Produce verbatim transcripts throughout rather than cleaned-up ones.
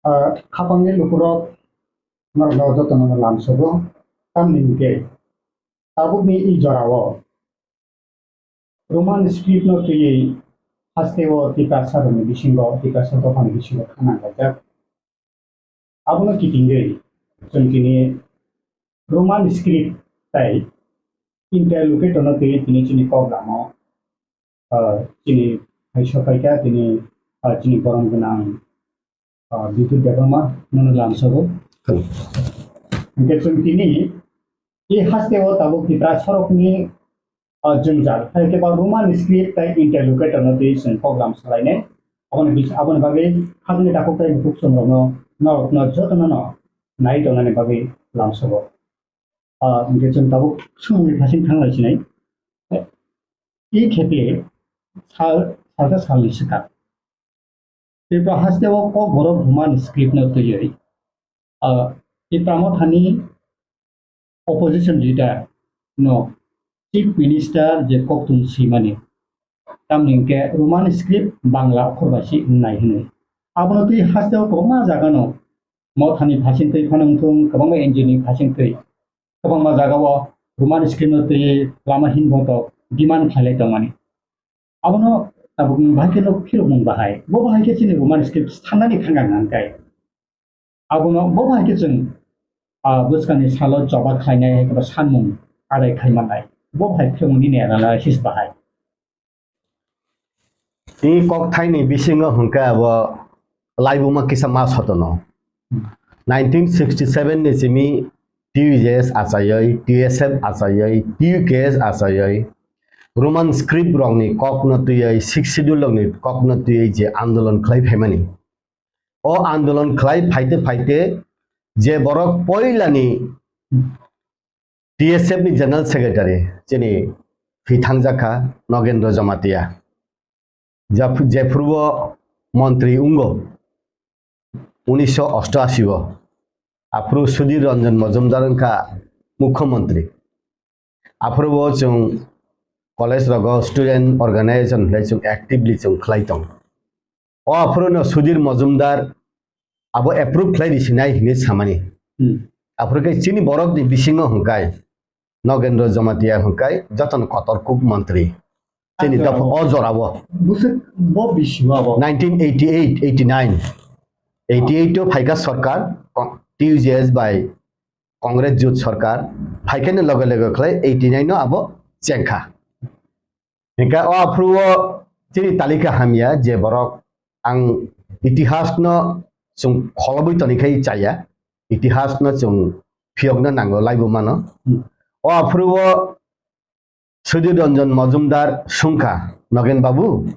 Ah, khapangni lukurok norokno jotono lamsogo, tamni hwnkhe tabukni i jorao Roman script no twiwi hasteo Tiprasa rokni bisingo, Tiprasa dophani bisingo khana laijak. Abono kitingwi chwng tini Roman script tai interlocutor no twiwi tini chini kok lamo, ah, chini hai sopaikha tini, ah, chini borom gwnang, ah, Bipul Debbarma nono lamsogo. Hwnkhe chwng tini i hasteo tabuk Tipra sorokni, ah, jwngjal, hai khe ba Roman script tai interlocutor no twi chwng program salainai. Aboni bis-, aboni bagwi hajani takhuk tai bukhuk chwng rokno, norokno jotono no nai tongnani bagwi lamsogo. Ah, hwnkhe chwng tabuk swngmungni phasing thanglai sinai. I khepe sal, salsa salni swkang Tripura hasteo kokborok Roman script no twiwi, ah, Tipra Mothani opposition leader no Chief Minister je koktun swimani, tamni hwnkhe Roman script Bangla okhor bai se wngnai hwnwi. Abono twi hasteo kwbangma jagano Mothani phasing twi phano wngthung, kwbangma N G O ni phasing twi, kwbangma jagao Roman script no twi lama hinbotok demand khlailai tongmani. Abono tabukni bahai khe no phirokmung bahai. Bo bahai khe chini Roman script sanani thangkha hwnkhai. Abono bo bahai khe chwng, ah, bwskangni salo choba khlainai hai khe bo sanmung adai khai mannai. Bo bahai phirokmung nini analysis bahai. Tini kokthaini bisingo hwnkhe abo laibuma kisa ma sotono. Nineteen sixty seven ni simi T U J S achaiwi, T S F achaiwi, T U K S achaiwi, Roman script rokni kokno twiwi, Sixth Schedule rokni kokno twiwi je andolon khlai phaimani. O andolon khlai phaite phaite je borok poilani T S F ni General Secretary chini thwi thangjakha Nogendra Jamatia. Jap-, jephuru o montri wngo unisho osto ashi o, aphuru Sudhir Ranjan Majumdar wngkha mukhyamantri. Aphuru o chwng college rogo student organization hwnwi chwng actively chwng khlai tongo. O aphuru no Sudhir Majumdar abo approve khlai risinai hinwi samani. Hmm. Aphuru khe chini borokni bisingo hwnkhai Nogendra Jamatia hwnkhai jotono kotor kuk montri. Chini dopha o jorao. Bwswk bo bisi o abo? Nineteen eighty eight, eighty nine. Eighty eight o phaikha sorkar, T U J S bai Congress jut sorkar, phaikhaini loge loge khlai eighty nine no abo chengkha. Hingkha o aphuru o chini talika hamya je borok ang itihas no chwng kholobwi tonikhai chaya, itihas no chwng phiyokna nango laibuma no. Hmm. O aphuru o Sudhir Ranjan Majumdar sungkha, Nogen Babu,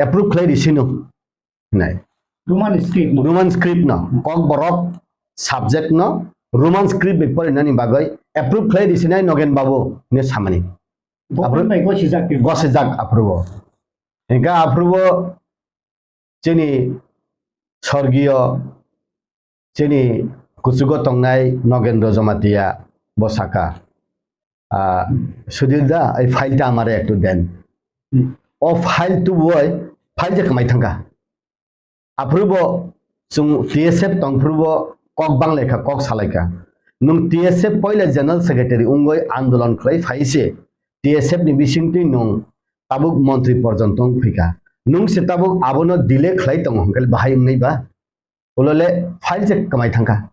approve khlai risino hinai. Roman script no. Roman script no. Kokborok subject no Roman script bai porinani bagwi approve khlai risinai Nogen Babu hinwi samani. Government bai gosijak twi. Gosijak aphuru o. Hingkha aphuru o chini sorgiyo chini kuchugo tongnai Nogendra Jamatia bo saka, "Ah, Sudhir da, ei file ta amare ektu den." Hmm. O file tubui file je kwmai thangkha. Aphuru bo chwng T S F tongphuru bo kok banglaikha, kok salaikha. Nwng T S F poila General Secretary wngwi andolon khlai phai se T S F ni bisingtwi nwng tabuk montri porjonto wng phikha. Nwng se tabuk abono delay khlai tongo hwnkhe bahai wngnai ba? Ulo le file se kwmai thangkha.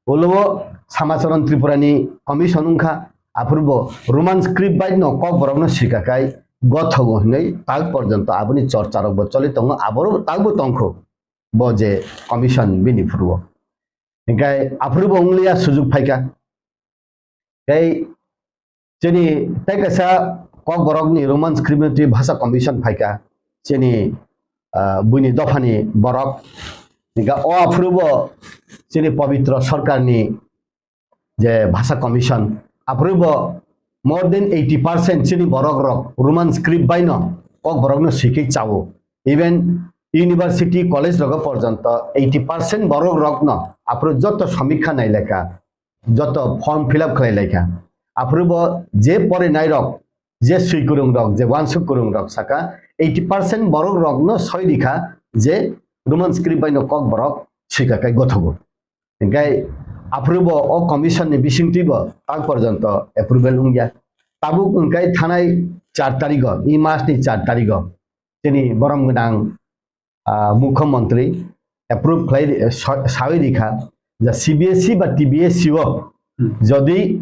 Ulo o Samacharan Tripura ni commission wngkha, aphuru bo Roman script bai no kokborok no swika kai gothogo hinwi tak porjonto aboni chorcha rok bo choli tongo, aboro tak bo tongkho bo je commission bini phuru o. Hinkhe aphuru bo wngliya sujuk phaikha. Tei chini tei kaisa kokborokni Roman script ni twi bhasha commission phaikha, chini, ah, buini dophani borok. Hingkha o aphuru bo chini Pabitra Sarkarni je bhasha commission, aphuru bo more than eighty percent chini borok rok Roman script bai no kokborok no swikhe chao. Even university, college rogo porjonto eighty percent borok rok no aphuru joto samikha nailekha. Joto form fill up khlai lai kha. Aphuru bo je porinai rok, je swi kwrwng rok, je uansuk kwrwng rok saka eighty percent borok rok no soi ri kha je Roman script bai no Kokborok swika kai gothogo. Hinkhe aphuru bo o commission ni bisingtwi bo tak porjonto approval wngya. Tabuk hinkhe thanai char tarigo, i mas ni char tarigo chini borom gwnang, ah, mukhyamantri approve khlai, sa-, sawi rikha je C B S E ba T B S E o jodi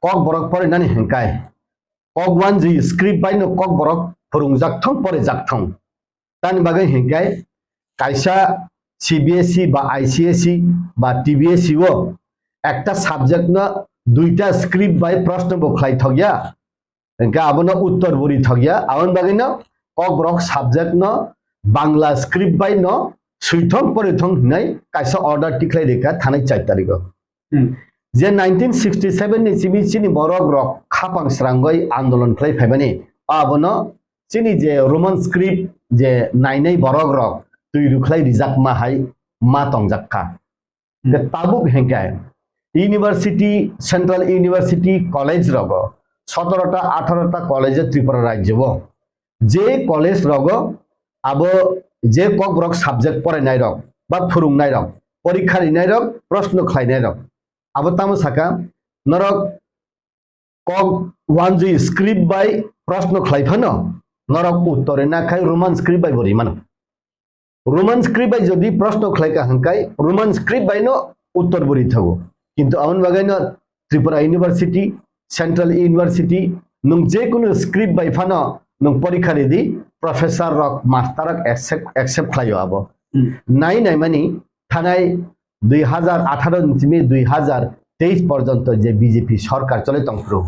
Kokborok porinani hinkhe Kok wanjwi script bai no Kokborok phwrwngjak thung, porijak thung. Tani bagwi hinkhe kaisa C B S E ba I C S E ba T B S E o ekta subject no duita script bai proshno bo khlai thokya, hinkhe abono uttor bo ri thokya, aboni bagwi no Kokborok subject no Bangla script bai no swithong porithong hinwi kaisa order tikhlai rikha thanai char tarigo. Hmm. Je nineteen sixty seven ni simi chini borok rok khapang srangwi andolon khlai phaimani, abono chini je Roman script je nainai borok rok twi rwkhlai rijak ma hai ma tongjak kha. Hmm. Je tabuk hinkhe university, central university college rogo sotoro ta atharo ta college Tripura rajyo o je college rogo abo je Kokborok subject porainai rok ba phwrwngnai rok, porikha rinai rok, proshno khlainai rok, abo tamo saka norok Kok wanjwi script bai proshno khlai phano norok uttor rina khai Roman script bai bo rimano. Roman script bai jodi proshno khlai ka hwnkai Roman script bai no uttor bo ri thago. Kintu aboni bagwi no Tripura University, Central University, nwng je kunu script bai phano nwng porikha ridi, professor rok, master rok accept, accept khlaio abo. Hmm. Nai nai mani thanai dui hazar atharo ni simi dui hazar teis porjonto je B J P sorkar choli tongphuru,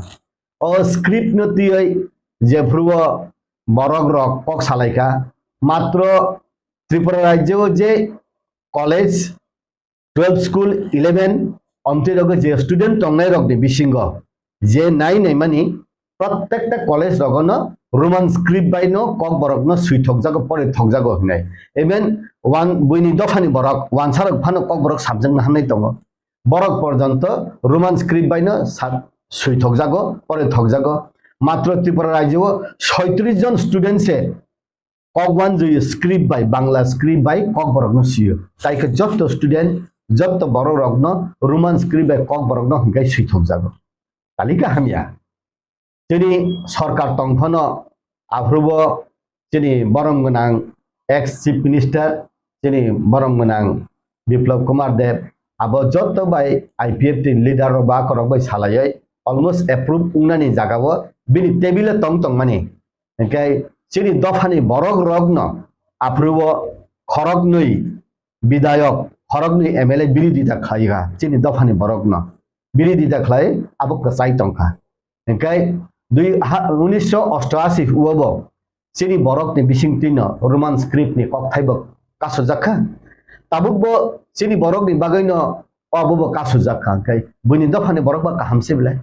o script no twiwi jephuru o borok rok kok salaikha, matro Tripura rajyo o je college, twelve school, eleven, omtwi rogo je student tongnai rokni bisingo je nai naimani, prottekta college rogono Roman script bai no Kokborok no swi thokjago, pore thokjago hinai. Even wan-, buini dophani borok, wansa rok phano Kokborok subject no hamnai tongo. Borok porjonto Roman script bai no sa-, swi thokjago, pore thokjago. Matro Tripura rajyo o soitris jon student se Kok wanjwi script bai, Bangla script bai Kokborok no sio. Tai khe jotto student, jotto borok rok no Roman script bai Kokborok no hinkai swi thokjago. Talika hamya. Chini sorkar tong phano aphuru bo chini borom gwnang ex chief minister, chini borom gwnang Biplab Kumar Deb, abo jotto bai I P F T ni leader rok ba korok bai salaiwi almost approve wngnani jaga o bini table o tong tongmani. Hinkhe chini dophani borok rokno aphuru o khoroknwi bidayok, khoroknwi M L A birodita khlaikha chini dophani borokno. Birodita khlai abo kwchai tongkha. Hinkhe dui ha, unisho ostoashi o bo chini borokni bisingtwino Roman script ni kokthai bo kasujak kha. Tabuk bo chini borokni bagwino obo bo kasujak kha. Hinkhe buini dophani borok ba kaham se belai.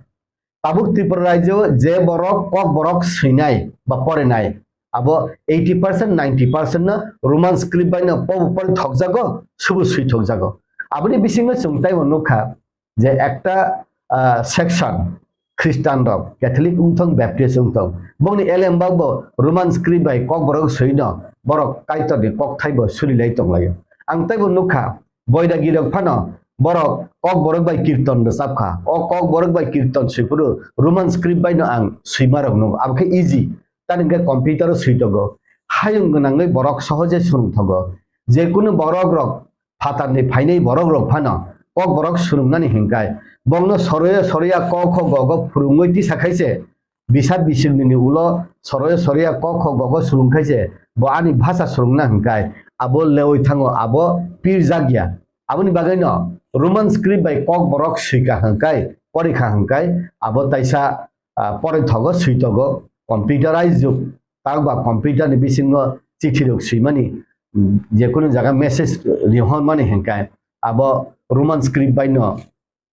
Tabuk Tripura rajyo je borok Kokborok swinai ba porinai, abo eighty percent, ninety percent no Roman script bai no pobo pori thokjago, subu swi thokjago. Aboni bisingo chwng taibo nukha je ekta, ah, section Christian rok, Catholic wngthong, Baptist wngthong, bongni elembak bo Roman script bai Kokborok swino borok Kaitorni kokthai bo surilai tonglaio. Ang taibo nukha, Boiragi rok phano borok Kokborok bai kirton rwchap kha. O Kokborok bai kirton swi phuru Roman script bai no ang swima rok nukgo. Abo khe easy. Tani hwnkhe computer o swi tongo. Hayung gwnangwi borok sohoje swrwng thogo. Je kunu borok rok phatar ni phainai borok rok phano Kokborok swrwngnani hinkai. Bongno soroya soroya ko kho go go phwrwngwi tisa khaise. Bisa bisingni ulo soroya soroya ko kho go go swrwng khaise, bo ani bhasha swrwngna hinkai, abo lewi thango, abo pirjak ya. Aboni bagwino Roman script bai Kokborok swika hinkai, porikha hinkai, abo taisa, ah, poroi thogo, swi togo, computerized jug, tak ba computer ni bisingo chithi rok swimani, mm, je kunu jaga message rihormani hinkai, abo Roman script bai no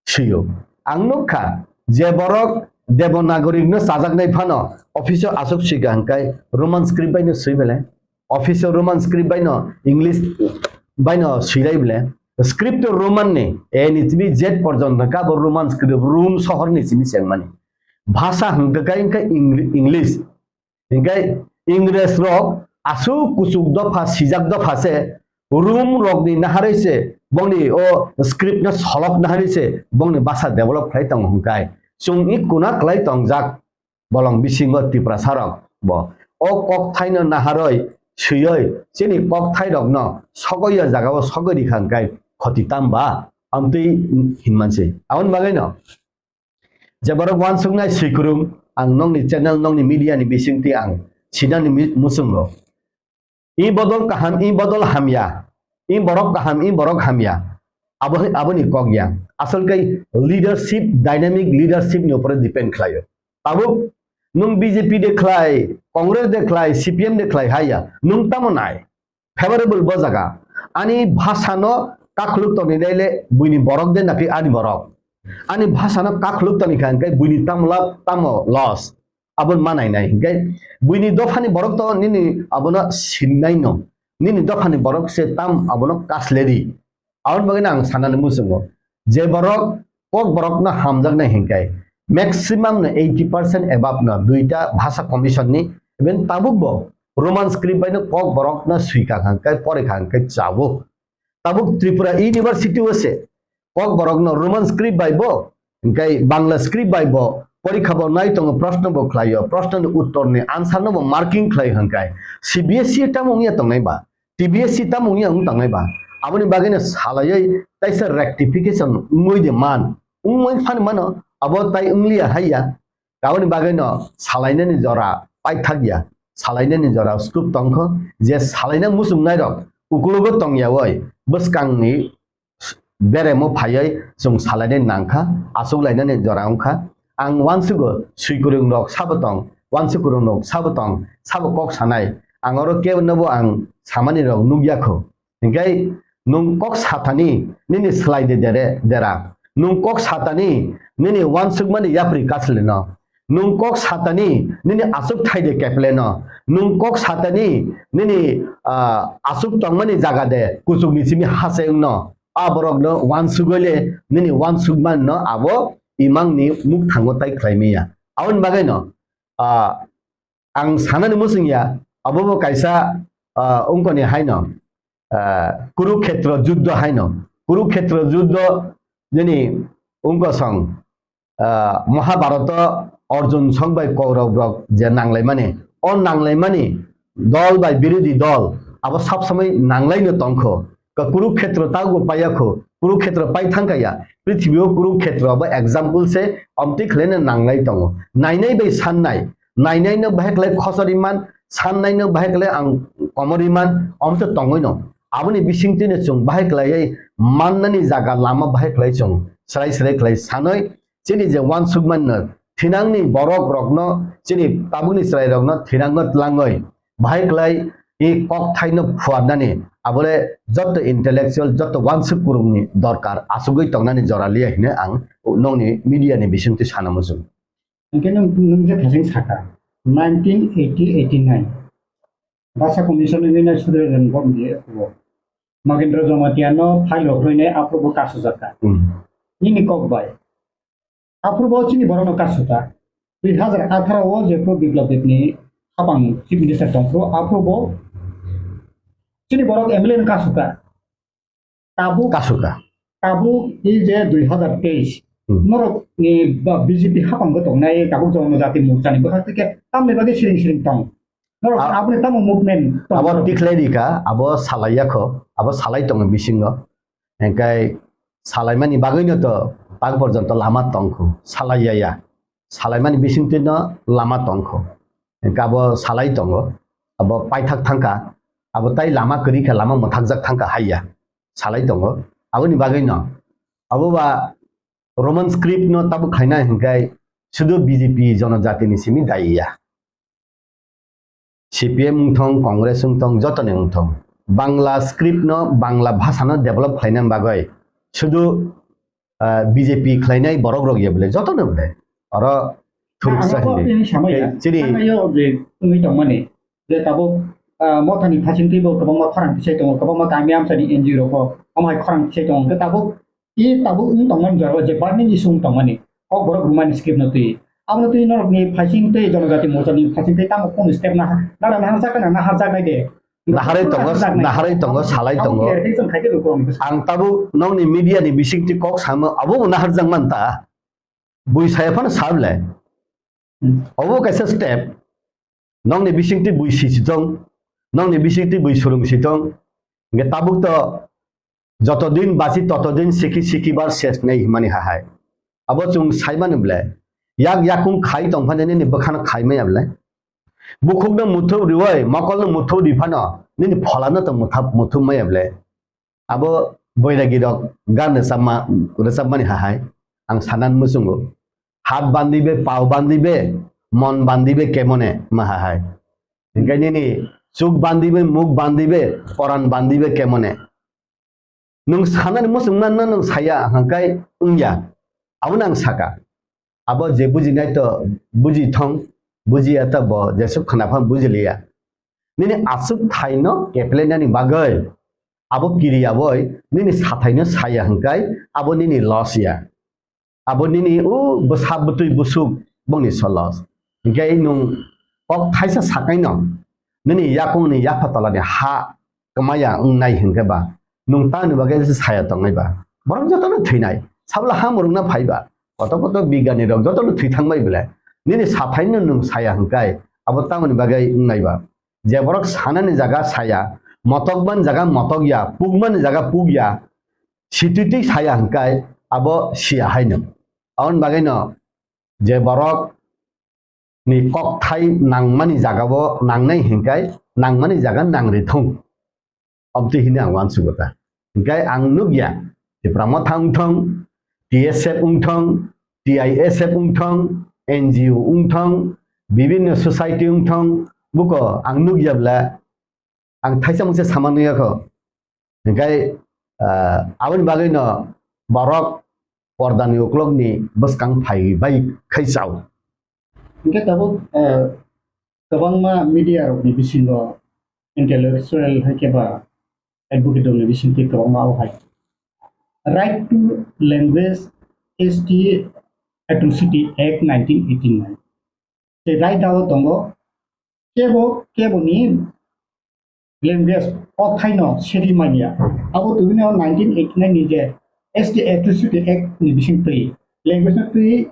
swiyo. Ang nukha je borok Devanagari no chajaknai phano office o aswk swika hinkai Roman script bai no swi belai. Office o Roman script bai no English bai no swilai belai. Script o Roman ni A ni tini Z porjonto ka bo Roman script Rome sohor ni simi chengmani. Bhasha hwnkha khe Eng-, English. Hinkhe Ingres rok aswk kuchuk dopha, sijak dopha se Room rokni naharwi se bongni o script no solok naharwi se bongni basa develop khlai tongo hwnkhe chwng i kuna kwlai tongjak bolong bisingo Tiprasa rok bo o kokthaino naharwi swiwi chini kokthairokno sogwi o jagao sogwi rikha hwnkhe khoti tamba amtwi hinmansi. Aboni bagwino je borok uansuknai swikwrwng ang nokni channel nokni media ni bisingtwi ang sinani mi-, muchungo. I bodol kaham, i bodol hamya. I borok kaham, i borok hamya. Abo, aboni kok ya. Asol kai leadership, dynamic leadership ni upore depend khlaio. Tabuk nwng B J P de khlai, Congress de khlai, C P M de khlai haya. Nwng tamo nai. Favorable bo jaga. Ani bhasha no kakhuluk tongni naile buini borok de napi ani borok. Ani bhasha no kakhuluk tongni kha hwnkhe buini tamo lab, tamo loss. Aboni ma nainai hwnkhe buini dophani borok to nini abono sinnai no, nini dophani borok se tam abono kasledi. Aboni bagwi ang sanani muchungo je borok kok borok no hamjaknai hwnkhe maximum no eighty percent above no duita bhasha commission ni even tabuk bo Roman script bai no kok borok no swika hwnkhe porikha hwnkhe chabuk. Tabuk Tripura University o se kok borok no Roman script bai bo, hwnkhe Bangla script bai bo porikha bo nai tongo, proshno bo khlaio, proshno ni uttor ni answer no bo marking khlai hwnkhe C B S E tamo wngya tongnai ba, T B S E tamo wngya wng tongnai ba, aboni bagwi no salaiwi taisa rectification wngwi de man, wngwi phani mano, abo tai wngliya haiya, aboni bagwi no salainani jora paithak ya, salainani jora scope tongkho, je salaina muchungnai rok ukulugo tongyawi bwskangni beremo phaiwi chwng salainai nangkha, achuk lainani jora wngkha. Ang uansugo swikwrwng rok sabo tong, uansukwrwng rok sabo tong, sabo kok sanai. Ang oro kebo nobo ang samani rok nukya kho. Hingkai nwng kok satani nini slai de dere, dera. Nwng kok satani nini uansukmani yapri kaslino. Nwng kok satani nini aswk thai de kepleno. Nwng kok satani nini, ah, aswk tongmani jaga de kuchukni simi hachengno. A borokno uansugwi le nini uansukmano abo imangni mukthango tai khlai manya. Aboni bagwino, ah, ang sanani muchung ya, abo bo kaisa, ah, ungkoni haino, ah, Kurukhetra juddho haino. Kurukhetra juddho nini ungkosong, ah, Mahabharata Arjun song bai Kaurab rok je nanglaimani, o nanglaimani dol bai birodhi dol abo sab samai nanglaino tongkho. Ka Kurukhetra tago paiya kho, Kurukhetra pai thangkha ya, prithibi o Kurukhetra abo example se omtwi khlaina nanglai tongo. Nainai bai sannai, nainai no bahai khlai khosor iman, sannai no bahai khlai ang komor iman, omtwi tongwi no. Aboni bisingtwi no chwng bahai khlaiwi mannani jaga lama bahai khlai chwng srai srai khlai sanwi chini je uansukmano thinangni borok rokno, chini tabukni chwrai rokno thinangno tlangwi bahai khlai i kokthaino phuarnani abole jotto intellectual, jotto uansuk kwrwngni dorkar asugwi tongnani jora liya hino ang nokni media ni bisingtwi sana muchung. Hingke nwng, nwng je thasing saka, nineteen eighty eighty nine. Basa Commission ni nai sudre ren bom di ekubo. Magendra Jamatia no file rok rwinai aphuru bo kasu jaka. Hmm. Nini kok bai. Aphuru bo chini borok no kasu ta. Dui hazar atharo o je pro Biplab Deb ni hapang Chief Minister tong phuru aphuru bo chini borok M L A no kasu ta. Tabuk, kasu ka. Tabuk i je dui hazar teis. Hmm. Norok ni ba B J P hapang bo tongnai tabuk Jonojati Morcha ni bwkhak tike tamni bagwi siring siring tong. Norok a-, aboni tamo movement tong abo norok. Tikhlai di ka, abo salai ya kho, abo salai tongo bisingo. Hingkai salaimani bagwino to tak porjonto lama tongkho, salai ya ya. Salaimani bisingtwi no lama tongkho. Hingke abo salai tongo, abo paithak thangkha, abo tai lama kwrwi khe lama mwthakjak thangkha hai ya, salai tongo. Aboni bagwi no, abo ba Roman script no tabuk khaina hingkai sudu B J P jonojati ni simi dai ya. C P M wngthong, Congress wngthong, jotoni wngthong. Bangla script no, Bangla bhasha no develop khlaina bagwi sudu ah, B J P khlainai borok rok ya bole, joto no bole. Oro thuruksa hinwi. Ang bo tini samaya, tei chini thangnaio je wngwi tongmani, je tabuk, ah, mothani phasing twibo kwbangma khorang tisai tongo, kwbangma kami amchani N G O rok bo, omo hai khorang tisai tongo, hwnkhe tabuk, i tabuk wng tongmani jora je burning issue wng tongmani, kok borok rwmani script no twi. Abono twi norokni phasing twi Jonojati Morcha ni phasing twi tamo kunu step na, na, na, naharjak na, naharjak nai de. Naharwi tongo, naharwi tongo, salai tongo. Ang tabuk nokni media ni bisingtwi kok samo, abo bo naharjak man ta. Bui saya phano sa bwle. Hmm. Obo kaisa step. Nokni bisingtwi bui sisi tong, nokni bisingtwi bui surung si tong. Hingke tabuk to joto din basi toto din siki siki bar ses nei himani hahai. Abo chwng saimani bwle. Yak yakung khai tong phano nini bwkhano khai maya bwle. Bukhukno muthub riwi, mokolno muthub ri phano nini pholano to muthub maya bwle. Abo boiragi rok gan rwchapma, rwchapmani hahai ang sanan muchungo. Hat bandi be, pao bandi be, mon bandi be kemone ma hahai. Hingke nini chuk bandi be, muk bandi be, poran bandi be kemone. Nwng sanani muchung manno nwng saya hingke wngya. Abono ang saka. Abo je bujinai to buji thong, bujiya to bo jesuk khna phan bujiliya. Nini aswk thaino keplenani bagwi abo kiriya boi nini sathaino saya hingkai abo nini loss ya. Abo nini o bwsa bwtwi busuk bongni so loss. Hingke nwng kok thaisa sakaino nini yakungni yapha tolani ha kwmaya wngnai hingke ba, nwng tamni bagwi se saya tongnai ba? Borok jotono thwinai, sabla ha mwrwkna phai ba, koto koto bigani rok jotono thwi thangbai bwle. Nini sathaino nwng saya hingkai, abo tamoni bagwi wngnai ba? Je borok sanani jaga saya, motokmani jaga motok ya, pukmani jaga puk ya, sititwi saya hingkai, abo siya haino. Aboni bagwino je borok ni kokthai nangmani jagao nangnai hingkai nangmani jaga nangri thung. Obtwi hini ang uansugo ta. Hingkai ang nukya, Tipra Motha wngthong, T S F wngthong, T I S F wngthong, N G O wngthong, bibinno society wngthong, buko ang nukya bwle ang thaisa mungsa sama nuyakho. Hingkai, ah, aboni bagwino borok pordani uklokni bwskang phai bai khai chao. Hingke tabuk, ah, kwbangma media rokni bisingo intellectual hai khe ba advocate rokni bisingtwi kwbangma o hai Right to Language S T Atrocity Act nineteen eighty-nine. Tei right o tongo kebo, keboni language o thaino seri manya. Abo tubino nineteen eighty-nine ni je S T Atrocity Act ni bising twi language no twi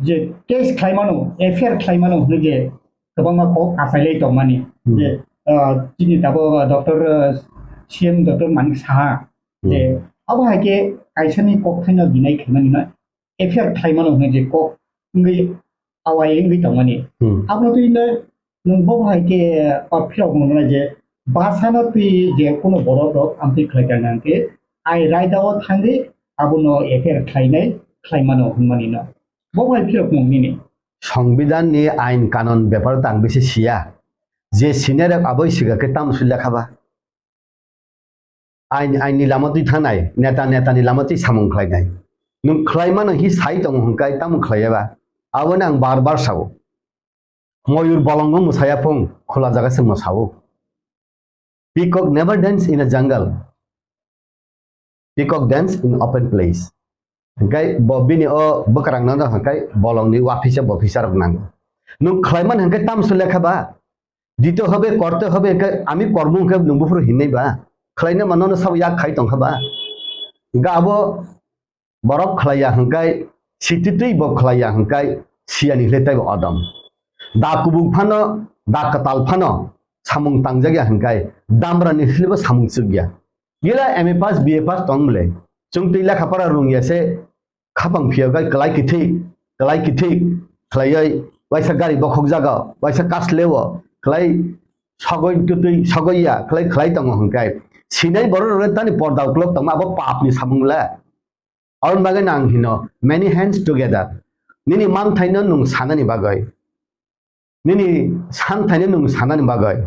je case khlaimano, F I R khlaimano hwnwi je kwbangma kok achailai tongmani. Hmm. Je, ah, chini tabuk, ah, Doctor, ah, C M Doctor Manik Saha, je, hmm, abo hai khe kaisani kokthaino deny khaimani no F I R khlaimano hwnwi je kok wngwi awai wngwi tongmani. Hmm. Abono twi le nwng bo hai khe, ah, phirok mwngnai je basano twi je kuno borok rok amtwi khlai kha hwnkhe ai raida o thangwi abono F I R khlainai khlaimano hwnmani no. Bo bai phirok mung nini. Songbidan ni ain kanon bepar tang bisi siya. Je sinai rok aboi siga khe tamo sui lekha ba? Ain, ain ni lama twi thangnai, neta, neta ni lama twi samung khlainai. Nwng khlai mano hi sai tongo hwnkai tamo khlai ya ba? Aboni ang bar bar sao. Moyur bolongo mwsaya phung, khula jaga se mwsao. Peacock never dance in a jungle. Peacock dance in open place. Hingkai bo bini o bwkrang no hingkai bolong ni wafisa bofisa rok nango. Nwng khlai man hingkai tamso lekha ba? Dito hobe, korte hobe, hingkai ami kormo hingkai nwng buphuru hinai ba? Khlai na mano no sabo yak khai tong kha ba? Hingkai abo borok khlaiya hwnkhe, sititwi bo khlaiya hwnkhe, siyani hwlwi teibo odom. Da kubuk phano, da kwtal phano samung tangjak ya hwnkhe, damrani hwlwibo samung chuk ya. Gila M A pass, B A pass tong bwle. Chwng twi lekha pora rung ya se, khapang phiya bai kwlai kithik, kwlai kithik khlaiwi, waisa gari bokhok jaga, waisa kasleo, khlai sogoi twtwi sogoi ya, khlai khlai tongo hwnkhe. Sinai borok rok tani porda uklok tongma abo papni samung le. Aboni bagwi no ang hino, many hands together. Nini manthaino nwng sanani bagwi. Nini santhaino nwng sanani bagwi.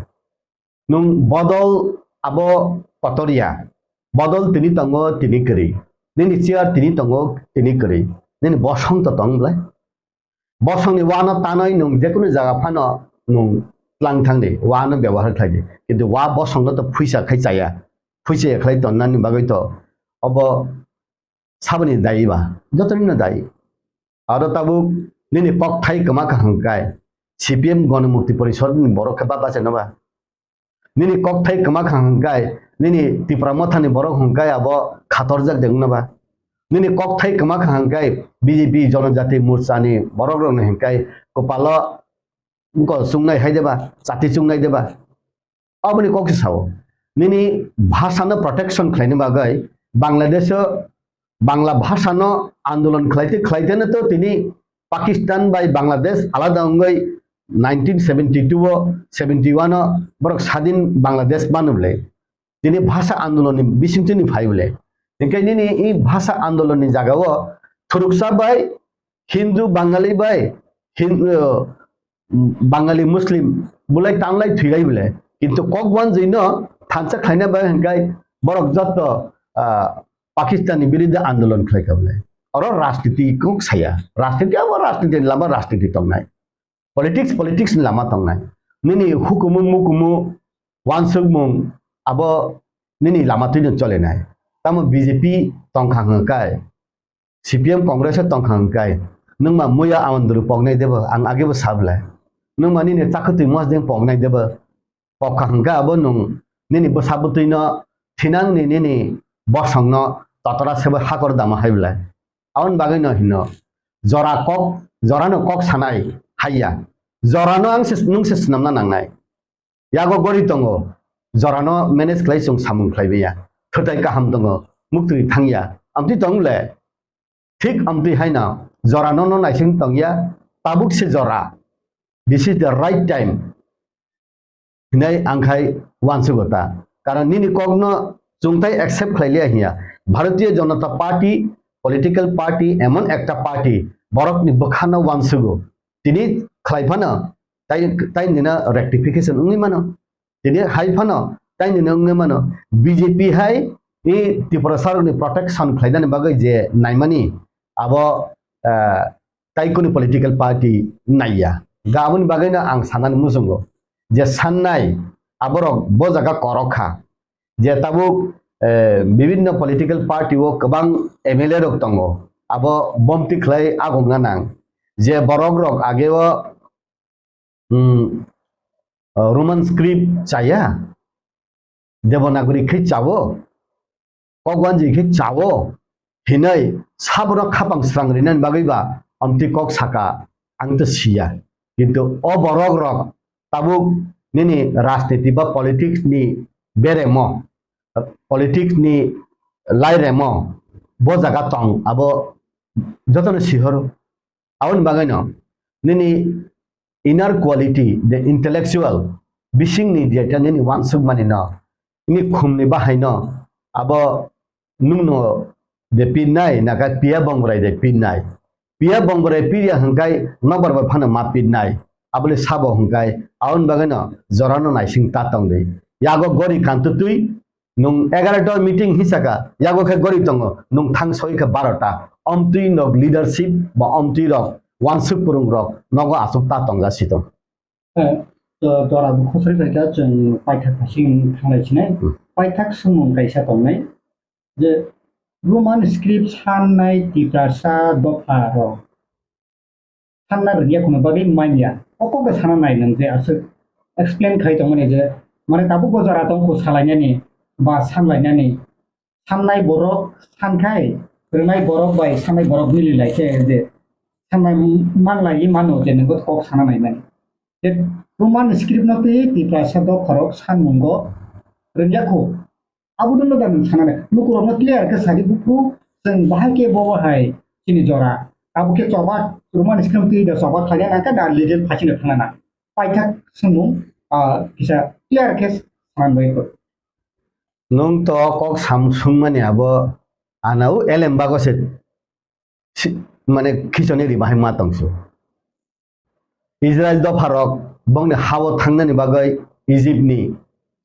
Nwng bodol abo kotor ya. Bodol tini tongo, tini kwrwi. Nini chair tini tongo, tini kwrwi. Nini bosong to tong bwle. Bosongni wano tanwi nwng jekunu jaga phano nwng tlang thangdi, wano byabohar khlaidi. Kintu wa bosongno to phuisa khai chaya. Phuisa ya khlai tonnani bagwi to obo saboni dayi ba, jotonino dayi. Aro tabuk nini kokthai kwma kaham kai, C P M Ganamukti Porishad ni borok khe ba bachaino ba? Nini kokthai kwma kha hwnkhe, nini Tipra Mothani borok hwnkhe abo khatorjak de wngna ba? Nini kokthai kwma kha hwnkhe B J P Jonojati Morchani borokrokni hwnkhe kwpalo bwkol chungnai hai de ba, chati chungnai de ba? Aboni kok se sao. Nini bhasano protection khlaina bagwi Bangladesho Bangla bhasano andolon khlaite khlaiteno to tini Pakistan bai Bangladesh alada wngwi nineteen seventy-two o, seventy-one o borok sadin Bangladesh manu bwle. Tini bhasa andolonni bisingtwini phai bwle. Hinkhe nini i bhasa andolonni jagao thuruksa bai Hindu Bangali bai Hin-, uh, Bangali Muslim bulai tanglai thwilai bwle. Kintu kok wanjwino thansa khlaina bai hwnkhe borok jotto, ah, Pakistani biruddhe andolon khlai kha bwle. Oro rajniti kok saya. Rajniti abo rajniti lama rajniti tongnai. Politics, politics ni lama tongnai. Nini hukumu mukumu wansukmung abo nini lama twino cholenai. Tamo B J P tongkha hwnkhe, C P M Congress o tongkha hwnkhe, nwngma muya Awandru poknai debo, ang agebo sablai. Nwngma nini chakwtwi mosdeng poknai debo, pokha hwnkhe abo nwng nini bwsa bwtwino thinangni nini bosongno totora sebo hakor dama hai bwlai. Aboni bagwino hino, jora kok, jorano kok sanai haiya. Jorano ang se, nwng se swnamna nangnai. Yago gori tongo, jorano manage khlai chwng samung khlai manya. Thwtai kaham tongo, muktwi thangya. Amtwi tong le? Thik amtwi haino jorano no naising tongya, tabuk se jora. This is the right time. Hinai ang khai wansugo ta. Karon nini kokno chwngtai accept khlai liya hiya. Bharatiya Janata Party, political party, emon ekta party, borokni bwkhano wansugo. Tini khlai phano, tai, tai nina rectification wngwi mano. Tini hai phano, tai nina wngwi mano. B J P hai, i Tiprasarokni protection khlainani bagwi je naimani, abo, eh, tai kuni political party naiya. Ga aboni bagwino ang sanani muchungo je sannai aborok bo jaga korok kha. Je tabuk, eh, bibinno political party o kwbang M L A rok tongo. Abo bomti khlai agongna nang. Je borok rok ageo, hmm, eh, Roman script chaya, Devanagari khe chawo, kok wanjwi khe chawo, hinai sabono khapang srang rinani bagwi ba amtwi kok saka, ang to siya. Kintu o borok rok tabuk nini rajniti ba politics ni beremo, politics ni lairemo, bo jaga tong abo jotono sihoro. Aboni bagwino nini inner quality, the intellectual, bisingni jeta nini wansukmani no, nini khumni bahaino abo nungno de pinnai, naka piya bongborai de pinnai. Piya bongborai piya hwnkhe nokbar bai phano ma pinnai. Abole sabo hwnkhe aboni bagwino jorano naising ta tongdi. Yago gori kantutwi nwng egarota meeting hisaka, yago khe gori tongo, nwng thang soi khe barota. Omtwi nok leadership ba omtwi rok wansuk purung rok nogo aswk ta tongja sitong. Eh, to jora bo khosoi bai kha chwng paithak phasing thanglai sinai. Hmm. Paithak swngmung kaisa tongnai je Roman script sannai Tiprasa dopha rok sanna rwngya kheno bagwi manya. O kok bai sana nai nwng je aswk explain khai tongmani je mane tabuk bo jora tong kho salainani ba sanlainani. Sannai borok sankhai, rwnai borok bai sannai borok mili lai khe je sannai manlai mano je nwng kok sana naimani. Je Roman script no twi Tiprasa dopharok sanmungo rwngya kho. Abo dwno da nwng sana nai. Lukurokno clear khe sadi bukhu chwng bahai khe bo bahai chini jora. Abo khe choba Roman script twi da choba khlaiya nang khe da legal phasino thangna nang. Paithak swngmung, ah, kisa clear khe sanbai kho. Nwng to kok sam swngmani abo anao elem bago se si-, mane khichoni ri bahai ma tongsu. Israel dopharok bongni hao thangnani bagwi Egypt ni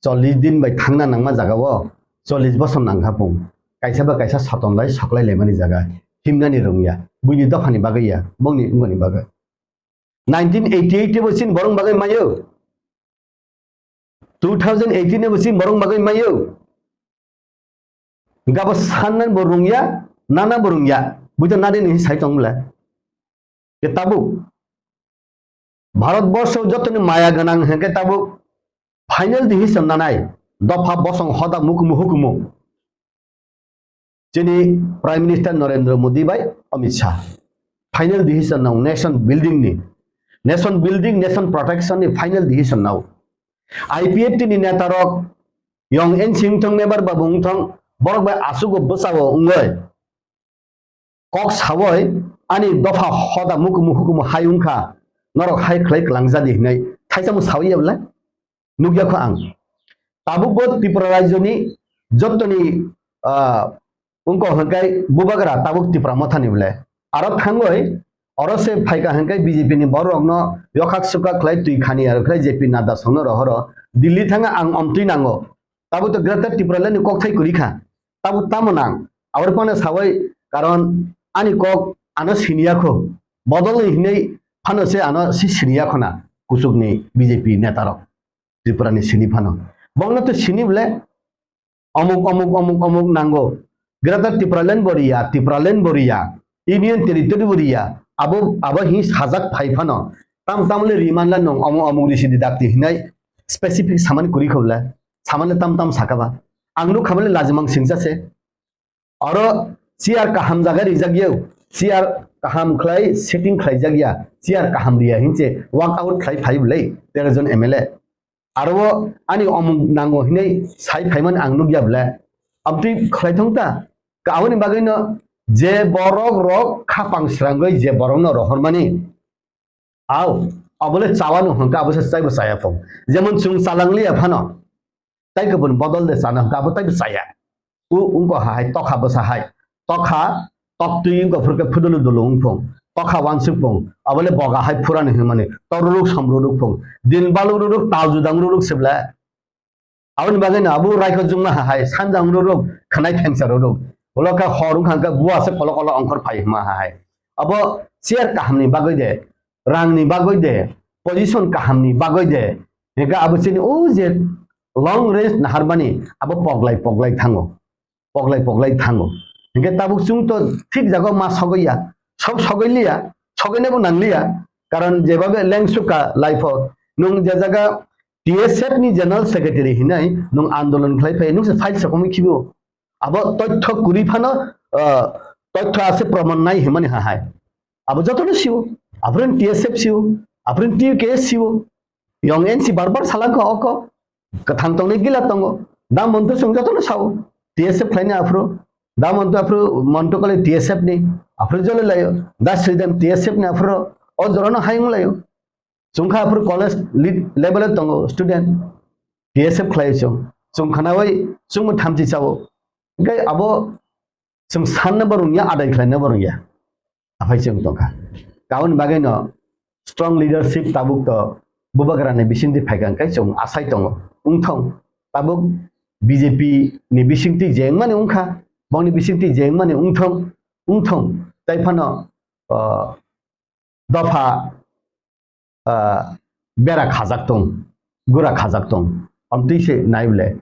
chollish din bai thangna nangma jagao chollish bosor nangkha pung. Kaisa ba kaisa soton lai soklai laimani jaga himnani rwngya. Buini dophani bagwi ya, bongni wngmani bagwi. Nineteen eighty-eight bo chini borok bagwi mayo. Two thousand eighteen bo chini borok bagwi mayo. Gabo sannan bo rungya, nana bo rungya. Buito nadi ni sai tong bwle. Ke tabuk. Bharat borsho jotoni maya gwnang hwnkhe tabuk. final decision nanai dopha bosong hoda mukumu hukumu. Chini Prime Minister Narendra Modi bai Amit Shah final decision nang nation building ni, nation building, nation protection ni final decision nao. I P F T ni neta rok yong ensing thong member babu wng thong borok bai asugo bwsao wngoi kok sawoi ani dopha hoda mukumu hukumu hai wngkha norok hai khlai kwlangjadi hinai thaisa mo sawi ya bwle nukya kho ang. Tabuk bo Tripura rajyo ni jottoni, ah, wngkok hwnkhe bubagra tabuk Tipra Motha ni bwle. Aro thangoi oro se phaika hwnkhe B J P ni borok rokno yokhak sukhak khlai twi khani aro khlai J P Nadda songno rohoro Delhi thanga ang omtwi nango. Tabuk to Greater Tipraland ni kokthai kwrwi kha. Tabuk tamo nang aboni phano sawai karon ani kok ano siniya kho. Bodol ni hinwi phano se ano si siniya khona kuchuk ni B J P neta rok. Tripura ni sini phano. Bongno to sini bole omuk, omuk, omuk, omuk nango. Greater Tipraland bo riya, Tipraland bo riya, Union Territory bo riya. Abo, abo hi sajak phai phano. Tam tam le riman la nong omuk, omuk ri sidi dakti hinai specific samani kuri khobla. Samani tam tam sakaba. Ang nuk khamale lajimang singsa se. Oro chair kaham jaga rijak yau, chair kaham khlai setting khlai jak ya, chair kaham riya hinse walk out khlai phai bwlai tero jon M L A. Aro ani omung nango hinai sai phaiman ang nukya bwlai. Abtwi khlai thong ta, ka aboni bagwi no je borok rok khapang srangwi je borok no rohormani, Au, abole chawano hwnkha abo se taibo chaya phung. Jemon chwng chalang liya phano, tai kubun bodol de chana hwnkha abo taibo chaya. U, ungko hahai tokha bwsa hai. Tokha, toktwi ungko phurkhe phudulu dulu ungphung. Tokha wansuk phung. Abole boga hai phurani hwnmani. Toruruk somruruk phung. Din balururuk tal judang ruruk sebla. Aboni bagwi no abo raikho jungma hai, sanjang ruruk, khanai thengsa ruruk. Ulo khe hor wngkha khe bua se kolo kolo ongkhor phai hima hai. Abo chair kahamni bagwi de, rangni bagwi de, position kahamni bagwi de. Hingkhe abo chini o je long range naharmani abo poglai poglai thango. Poglai poglai thango. Hingkhe tabuk chwng to thik jaga ma sogwi ya. Sok sogwi liya, sogwinabo nang liya. Karon jebabe lengsuka life o nwng je jaga T S F ni General Secretary hinai nwng andolon khlai phai, nwng se file se komwi khibo. Abo toitho kwrwi phano, ah, toitho ase proman nai himani ha hai. Abo jotono siwo, aphuru T S F siwo, aphuru T U K S siwo. Yong N C bar bar salangkha oko. Kwthang tongnai gila tongo. Da Montu chwng jotono sao. T S F khlaini aphuru. Da Montu aphuru, Montu kole T S F ni. Aphuru jole layo. Da Sridham T S F ni aphuru. O jorano hayung layo. Chwngkha aphuru college lead level o tongo student, T S F khlai chwng. Chwng khnaui chwngbo thamchi chao. Hingkhe abo chwng sanna bo rwngya, adai khlaina bo rwngya. Aphai chwng tongkha. Aboni bagwi no strong leadership tabuk to bubagrani bisingtwi phaikha hwnkhe chwng asai tongo. Wngthong tabuk B J P ni bisingtwi je wngmani wngkha, bongni bisingtwi je wngmani wngthong, wngthong. Tai phano, ah, dopha, ah, bera khajak tong, gura khajak tong, amtwi se nai bole.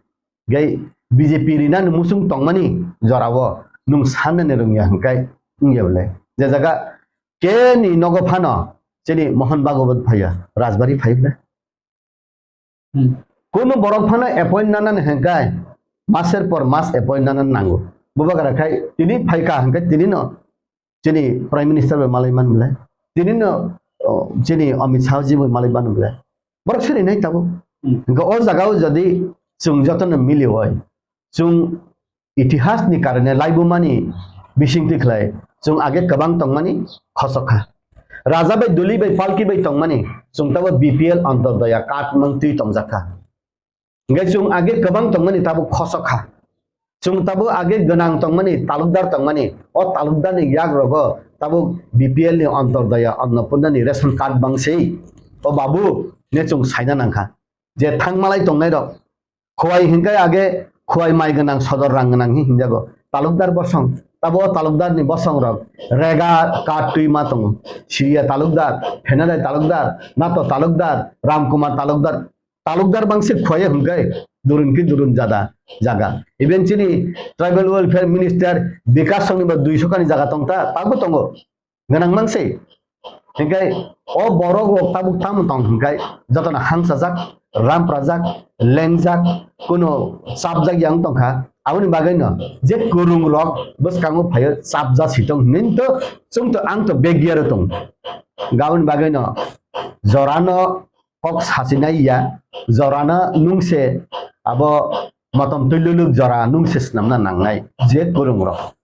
Gai B J P rinani muchung tongmani jorao nwng sanani rwngya hwnkhe wngya bole. Je jaga keni nogo phano chini Mohan Bhagwat phaiya, Rajbari phai bole. Hmm. Kunu borok phano appoint nanani hwnkhe maser por mas appoint nanani nango. Bubagra khai tini phaikha hwnkhe tini no chini Prime Minister bai malai man bole. Tini no, o, chini Amit Shah ji bai malai man bole. Borok siri nai tabuk. Hmm. Hwnkhe o jaga o jodi chwng jotono mili oi, chwng itihas ni karone laibumani bisingtwi khlai chwng age kwbang tongmani khosok kha. Raja bai duli bai palki bai tongmani chwng tabo B P L Antyodaya card mang twi tongjak kha. Hingkhe chwng age kwbang tongmani tabo khosok kha. Chwng tabo age gwnang tongmani, talukdar tongmani, o talukdar ni yak rogo tabo B P L ni Antyodaya Annapurna ni ration card bang sei. O babu ne chwng saina nang kha. Je thang malai tongnai rok, Khowai hingkhe age Khowai mai gwnang sodor rang gwnang hi hinjago. Talukdar bosong, tabo o talukdar ni bosong rok rega card twi ma tongo. Siriya talukdar, Phenadai talukdar, Nato talukdar, Ramkumar talukdar. Talukdar bangsi Khowai hingkhe durun ki durun jada jaga. Even chini Tribal Welfare Minister Bikash Songni ba duiso kani jaga tongta, tabo tongo. Gwnang mang se. Hinkhe o borok rok tabuk tamo tong hinkhe jotono hangsajak, ramprajak, lengjak, kuno chapjak yang tongkha. Aboni bagwino je kwrwng rok bwskango phaio chapja sitong hinwi to chwng to ang to begiyaro tong. Aboni bagwino jorano kok sachinai ya, jorano nungse abo motom twi luluk jora nungse swnamna nangnai je kwrwng rok.